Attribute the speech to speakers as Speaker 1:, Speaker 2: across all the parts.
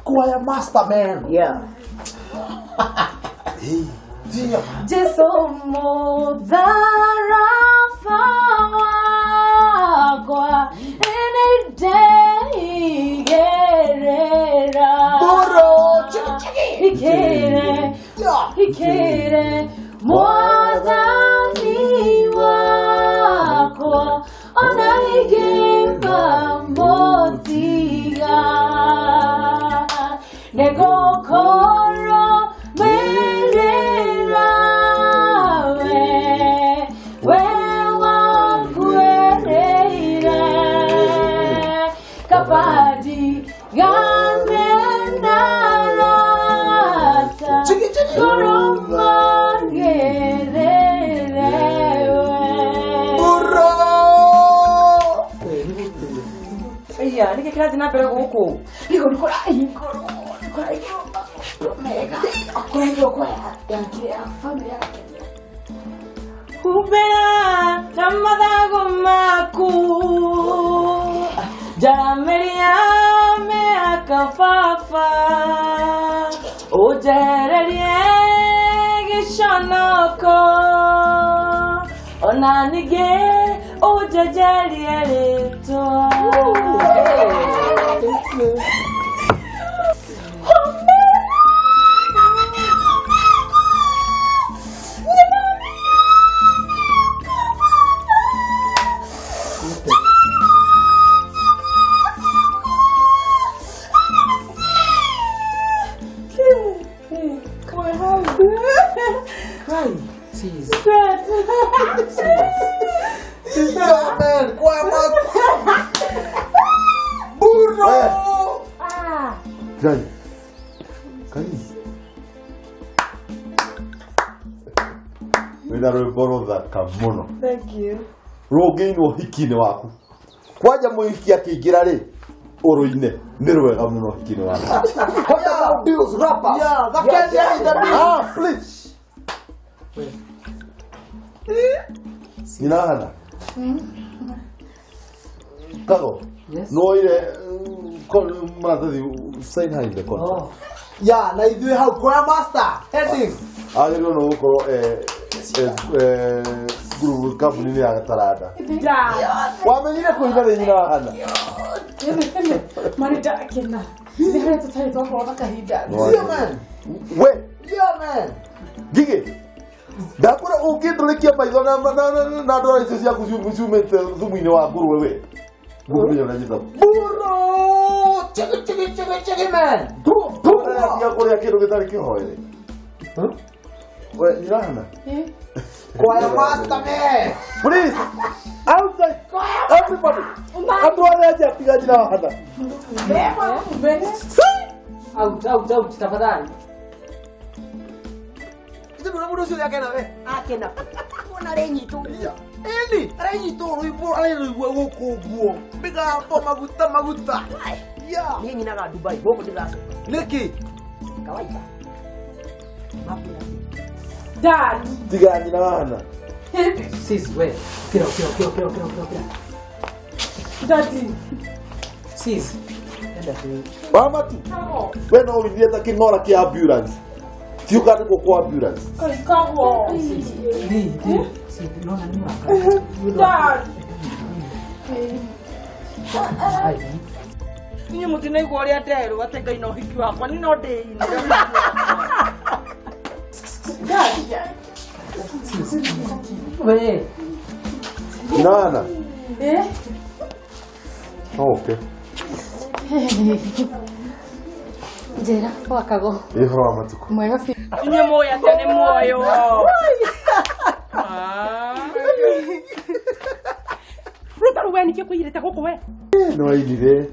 Speaker 1: Choir master man.
Speaker 2: Yeah.
Speaker 1: Tia.
Speaker 3: Jesu mũtharaba wakwa nĩndeigĩrĩra.
Speaker 1: Boro. Chiki chiki.
Speaker 3: Ikĩre
Speaker 1: Yeah.
Speaker 3: ikĩre mwathani wakwa ona ingĩmba mũtiga nĩgũkorwo mĩrĩra we we wakuĩrĩire kabadi gane na rata
Speaker 1: Chiki chiki.
Speaker 3: Ngoromangĩrĩre we.
Speaker 1: Boro.
Speaker 2: Iya, nĩkĩ kĩrathiĩ na mbere gũkũ?
Speaker 3: Nĩguo nĩkũrahingũrwo nĩkũrahingũrwo mega kũrahingũrwo kwa ya family yake.
Speaker 2: Humbĩra na mathagu maku njaramĩria mĩaka baba ũnjehererie gĩconoko ona ningĩ ũnjenjerie rĩtwa.
Speaker 4: Sis.
Speaker 1: Yeah, man. Choir master. Boro.
Speaker 5: Ngai. Ngai. Wĩna rwĩmbo rũthaka mũno.
Speaker 2: Thank you.
Speaker 5: Rũngĩinwo ũhiki-inĩ waku. Kwanja mũhiki akĩingĩra rĩ, ũrũine nĩ rwega mũno ũhiki-inĩ waku.
Speaker 1: Yeah. Bills rappers. Yeah, that can yeah, in the
Speaker 5: Ah, please. Nyina Hana. Kago.
Speaker 4: Yes.
Speaker 5: Nĩwoire maratathi sign high the contract.
Speaker 4: Oh.
Speaker 1: Yeah, na ithuĩ hau choir master. Heading.
Speaker 5: Agĩrĩirwo nĩ gũkorwo ngurubu kambuni-inĩ ya Taranda. Wamenyire kũina rĩ nyina wa Hana?
Speaker 3: Marĩ ndakena nĩ harĩa tũtarĩ twakorwo na kahinda.
Speaker 1: Yeah, man.
Speaker 5: We,
Speaker 1: Yeah, man.
Speaker 5: Ngigĩ. Ndakwĩra ũngĩndũrĩkia maitho na ndwara icio ciaku ciumĩte thumu-inĩ wa ngũrwe we. Ngũkũmenya ũrĩa njĩtagwo.
Speaker 1: Boro. Chiki chiki chiki chiki man. Boro.
Speaker 5: Tiga kũrĩa kĩndũ gĩtarĩ kĩhoere. We, nyina Hana.
Speaker 1: Choir master man.
Speaker 5: Please, outside, everybody. Andũ arĩa nja tiga nyina wa Hana.
Speaker 4: Out, out, out, tafadhali.
Speaker 1: Ithe ndũrĩ mũndũ ũcio ũrĩa akena we.
Speaker 2: Akena. Wona arenyitwo.
Speaker 1: Ĩni, arenyitwo rwĩmbo ararũigua gũkũ ũguo. Mĩgambo maguta maguta. Yeah.
Speaker 2: Niĩ nyinaga Dubai, gũkũ ndĩracoka.
Speaker 1: Nĩkĩ?
Speaker 2: Kawaida. Mapya.
Speaker 3: Dad.
Speaker 5: Tiga nyina wa Hana.
Speaker 4: Sis, we. Kira, kira, kira, kira, kira, kira, kira.
Speaker 3: Daddy.
Speaker 4: Sis. Enda tu.
Speaker 5: Wamatu. We no ũinire ta kĩng'ora kĩa ambulance. Ti ũkandĩkwo kwa ambulance.
Speaker 3: Kago.
Speaker 4: Sis. Di, di. Sis, nona nĩ mũrakara.
Speaker 3: Dad.
Speaker 4: Ai.
Speaker 2: Inyuĩ mũtinaigua ũrĩa nderwo atĩ Ngai na ũhiki wakwa, niĩ no ndĩinire ũhiki wakwa.
Speaker 3: Dad.
Speaker 4: Sis. We.
Speaker 5: Nyina wa Hana.
Speaker 3: Eh?
Speaker 5: No ũke.
Speaker 3: Njĩra wakago
Speaker 5: Ĩ ũhoro wa matukũ.
Speaker 3: mwega biũ.
Speaker 2: Inyuĩ mũĩ atĩa nĩ muoyo. Ah.
Speaker 6: Ruta rĩu we nĩkĩ kũirĩte gũkũ we?
Speaker 5: Nĩ wainire.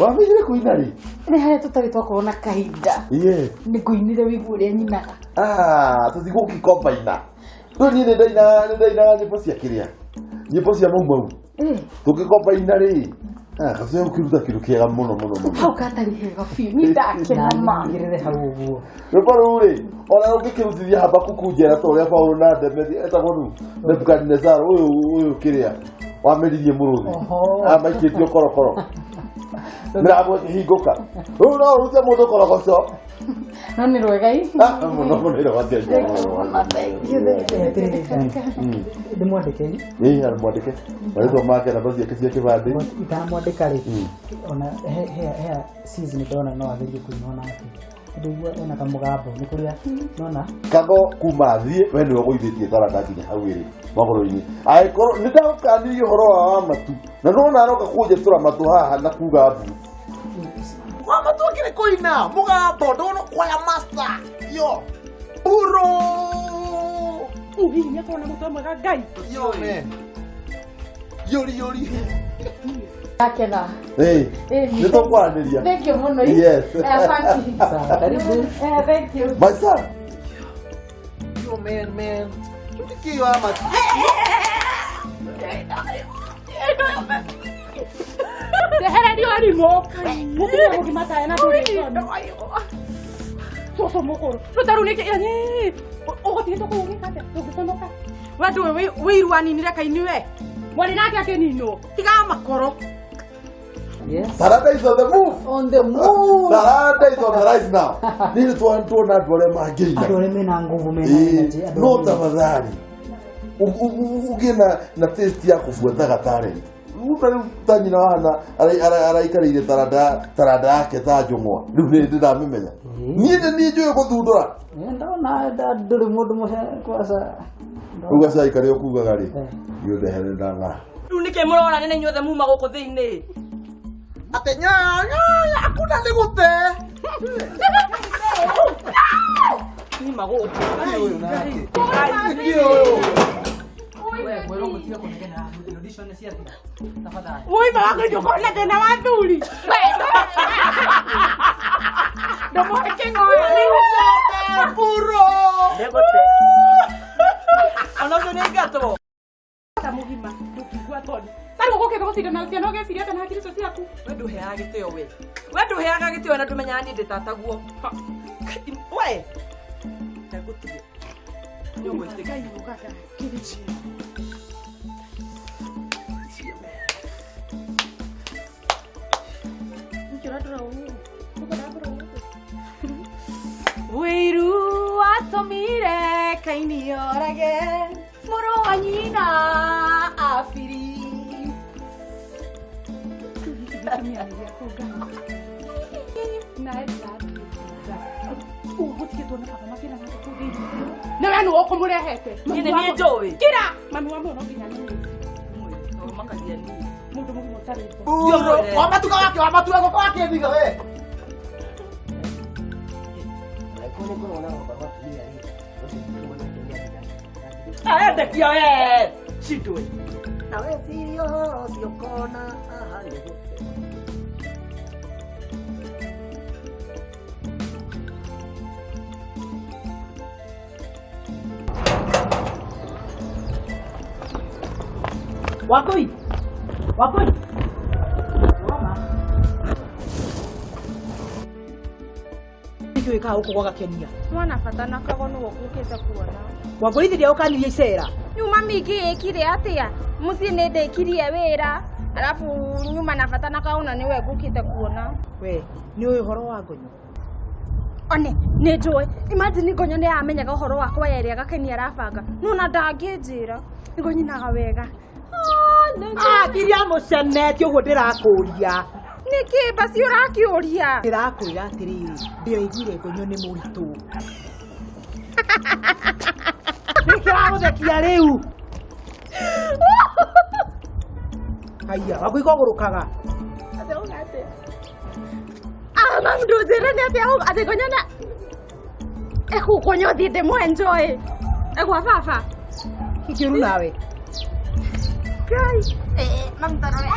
Speaker 5: Wamenyire kũina rĩ?
Speaker 3: Nĩ harĩa tũtarĩ twakorwo na kahinda.
Speaker 5: Iye.
Speaker 3: Nĩ ngũinire wĩigue ũrĩa nyinaga.
Speaker 5: Ah, tũtigũgĩkombaina. Rĩu niĩ nĩ ndainaga nyĩmbo cia kĩrĩa. Nyĩmbo cia mau mau. Tũngĩkombaina rĩ, ah, gacũhĩ gũkĩruta kĩndũ kĩega mũno mũno mũno.
Speaker 3: Hau gatarĩ hega biũ. Niĩ ndakena ma.
Speaker 4: Nyigĩrĩre hau ũguo.
Speaker 5: Rwĩmbo rũu rĩ, ona ũngĩkĩrutithia Habakuku njera ta ũrĩa Paũlũ na Demethi etagwo nũ? Nebukadnezar ũyũ kĩrĩa wameririe mũrũthi.
Speaker 4: Oho.
Speaker 5: Amaikĩtio korokoro. Mĩrango ĩkĩhingũka. Rĩu no ũrute mũndũ korogoco.
Speaker 3: No nĩ rwega ii.
Speaker 5: Mũno mũno ĩrogatia.
Speaker 4: Ndĩmwandĩke.
Speaker 5: Ĩĩ, mwandĩke. Marĩtwa make, namba ciake cia kĩbandĩ.
Speaker 4: Itanamwandĩka rĩ, ona he sis nĩ ndona no agerie kũina onake. Ndĩigua ena kamũgambo nĩ kũrĩa nona.
Speaker 5: Kago kuma thiĩ we nĩwe ũgũithĩtie taranda nginya hau ĩrĩ magũrũ-inĩ. Angĩkorwo nĩ ndagũkanirie ũhoro wa matu na nĩwona aroka kũnjetũra matũ haha na kuga mbu.
Speaker 1: Wa matu akĩrĩ kũina mũgambo ndona kwaya master yo buro.
Speaker 6: Hihi nĩ akorwo na mũtwe mwega Ngai.
Speaker 1: Yo man. Yori yori.
Speaker 3: Akena.
Speaker 5: Ĩĩ. Nĩ tũkwaranĩria.
Speaker 3: Thank you mũno.
Speaker 5: Yes.
Speaker 3: Asante.
Speaker 4: Sawa, karibu.
Speaker 3: Thank you.
Speaker 5: My son.
Speaker 1: Yo man man. Nĩkĩ wa matu?
Speaker 6: Ndehererio arimũ. Mũtumia mũgima tawe na ndũrĩ thoni. Cũcũ mũkũrũ. Rĩu ta rĩu nĩkĩ ũgũtigĩtwo kũu ũgĩka atĩa? Ndũngĩconoka.
Speaker 2: We ndũĩ wĩiru waninire kaini we.
Speaker 6: Mwarĩ nake akĩninwo.
Speaker 2: Tiga makoro.
Speaker 4: Yes.
Speaker 5: Taranda is on the move.
Speaker 4: On the move.
Speaker 5: Taranda is on the rise now. Nĩ tuona andũ arĩa mangĩina.
Speaker 4: Andũ arĩa mena nguvu, mena energy.
Speaker 5: No tafadhali ũgĩe na taste ya kũbuataga talent. Rĩu ta nyina wahana araikarĩire taranda yake ta njũng'wa. Rĩu nĩ ndĩramĩmenya. Niĩ nĩ niĩ njũĩ gũthundũra.
Speaker 4: Ndona ndũrĩ mũndũ mũhe kwaca.
Speaker 5: Rĩu gacai karĩa ũkugaga rĩ, niĩ ũndehere ndang'ara.
Speaker 2: Rĩu nĩkĩ mũrona nĩ inyuothe muma gũkũ thĩinĩ?
Speaker 1: Ate nya hakuna nĩ gũte.
Speaker 2: Nima gũkũ.
Speaker 1: Ũyũ nake. Nĩkĩ ũyũ?
Speaker 6: Woi baba kũnjũka na thĩna wa thuri. Ndũmũhe kĩng'oya.
Speaker 1: Buro.
Speaker 2: Nĩgũte. Ona ũcio nĩ aingatwo.
Speaker 6: Ta mũgima ndũkigua thoni. Tarĩu ũgũkĩte gũcindana na ciana ũgeciria atĩa na hakiri icio ciaku?
Speaker 2: We ndũheaga gĩtĩo we. We ndũheaga gĩtĩo na ndũmenyaga niĩ ndĩ tataguo. We. Ndagũtige. Nĩ ũgwĩtĩka.
Speaker 3: Wĩiru watũmire kaini orage mũrũ wa nyina Abiri.
Speaker 6: Na we nĩwe ũkũmũrehete.
Speaker 2: Niĩ nĩ niĩ njũĩ.
Speaker 6: Kira! Mami wa mũno nginya niĩ.
Speaker 2: Makagia niĩ.
Speaker 6: Mũndũ mũgima ũtarĩ thoni.
Speaker 1: Buro. Wa matu wake wa matu wako wake ndiga we.
Speaker 2: Aendekia we. Cindwe.
Speaker 1: Na wecirie ũhoro ũcio ũkona haha nĩ gũte.
Speaker 2: Wangũi. Wangũi. Nĩkĩ wĩkaga gũkũ gwa Gakenia?
Speaker 7: Mwana bata na kago nĩwe ũkũkĩte kuona.
Speaker 2: Wangũi thĩrĩa ũkanirie icera.
Speaker 7: Nyuma miki ĩkire atĩa? Mũciĩ nĩ ndĩkirie wĩra. Alafu nyuma na bata na kago na nĩwe ngũkĩte kuona.
Speaker 2: We, nĩ ũĩ ũhoro wa ngonyo?
Speaker 7: One, nĩ njũĩ. Imagine ngonyo nĩ yamenyaga ũhoro wakwa yerĩ Gakenia arabanga. No na ndangĩnjĩra. Ngonyinaga wega.
Speaker 2: Akiria mũcenete ũguo ndĩrakũria.
Speaker 7: Nĩkĩ basi ũrakĩũria?
Speaker 2: Ndĩrakwĩra atĩrĩrĩ, ndĩraiguire ngonyo nĩ mũritũ. Nĩkĩ ũragũthekia rĩu? Haiya, Wangũi kogũrũkaga.
Speaker 7: Ah, mami ndũnjĩre nĩ atĩa atĩ ngonyo na ekũkonyo thiĩ ndĩmũ-enjoy. Egwa baba.
Speaker 2: Kĩũru nawe.
Speaker 7: Ngai. Mami tarore.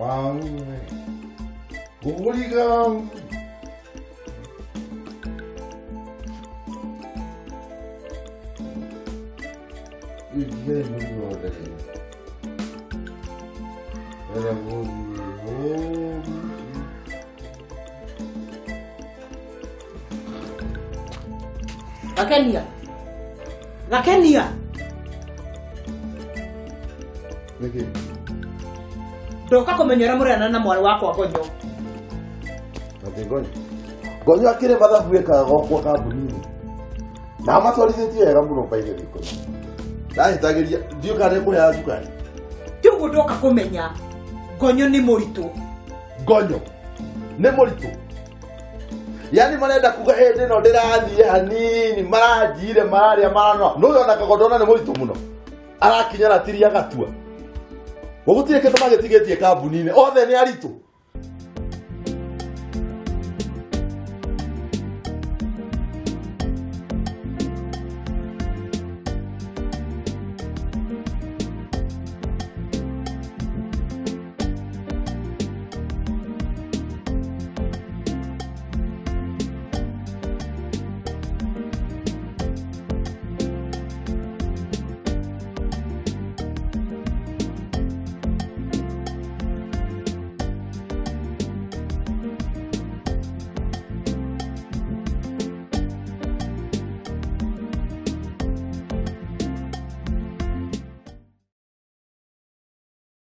Speaker 5: 왕 우리가 이게 무슨 말이야?
Speaker 4: Gakenia. Gakenia.
Speaker 5: Nĩkĩ?
Speaker 4: Ndoka kũmenya ũrĩa mũrerana na mwarĩ wakwa Gonyo.
Speaker 5: Atĩ Gonyo. Gonyo akĩrĩ mathabu ekaga gwakwa kambuni-inĩ. Na amatwarithĩtie wega mũno by the way Gonyo. Ndahĩtagĩria ndiũ kana nĩkũheaga cukari.
Speaker 4: Ti ũguo ndoka kũmenya Gonyo nĩ mũritũ.
Speaker 5: Gonyo nĩ mũritũ. Yaani marenda kuga hĩndĩ ĩno ndĩrathiĩ hanini maranjire marĩa maranoa. Nũyũ ona kagondo nĩ mũritũ mũno. Arakinya ratiri agatua. Gũgũtirĩ kĩndũ magĩtigĩtie kambuni-inĩ. Othe nĩ aritũ.